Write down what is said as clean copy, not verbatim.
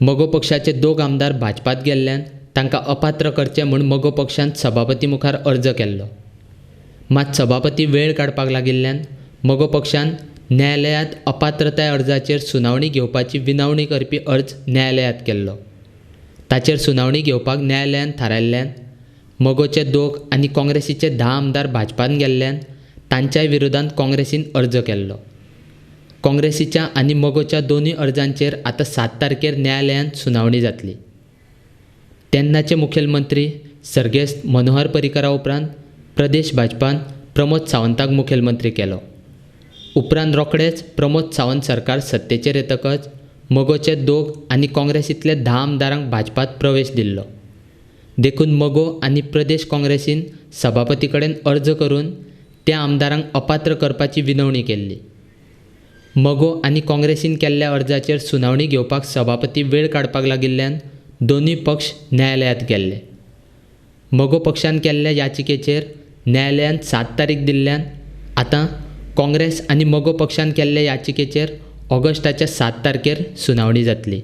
मगो पक्षाचे दोग आमदार भाजपांत गेल्ल्यान तांकां अपात्र करचे म्हूण मगो पक्षान सभापती मुखार अर्ज केल्लो. मात सभापती वेळ काडपाक लागिल्ल्यान मगो पक्षान न्यायालयांत अपात्रताय अर्जाचेर सुनावणी घेवपाची विनवणी करपी अर्ज न्यायालयांत केल्लो. ताचेर सुनावणी घेवपाक न्यायालयान थारायल्ल्यान मगोचे दोग आनी काँग्रेसीचे धा आमदार भाजपांत गेल्ल्यान तांच्याय विरोधांत काँग्रेसीन अर्ज केल्लो. काँग्रेसीच्या आनी मगोच्या दोनूय अर्जांचेर आतां सात तारखेर न्यायालयांत सुनावणी जातली. तेन्नाचे मुखेलमंत्री सर्गेस्त मनोहर पर्रीकरा उपरांत प्रदेश भाजपान प्रमोद सावंताक मुखेलमंत्री केलो. उपरांत रोखडेंच प्रमोद सावंत सरकार सत्तेचेर येतकच मगोचे दोग आनी काँग्रेसींतले धा आमदारांक भाजपांत प्रवेश दिल्लो. देखून मगो आनी प्रदेश काँग्रेसीन सभापती कडेन अर्ज करून त्या आमदारांक अपात्र करपाची विनवणी केल्ली. मगो आनी काँग्रेसीन केल्ल्या अर्जाचेर सुनावणी घेवपाक सभापती वेळ काडपाक लागिल्ल्यान दोनूय पक्ष न्यायालयांत गेल्ले. मगो पक्षान केल्ल्या याचिकेचेर न्यायालयान सात तारीख दिल्ल्यान आतां काँग्रेस आनी मगो पक्षान केल्ले याचिकेचेर ऑगस्टाच्या सात तारखेर सुनावणी जातली.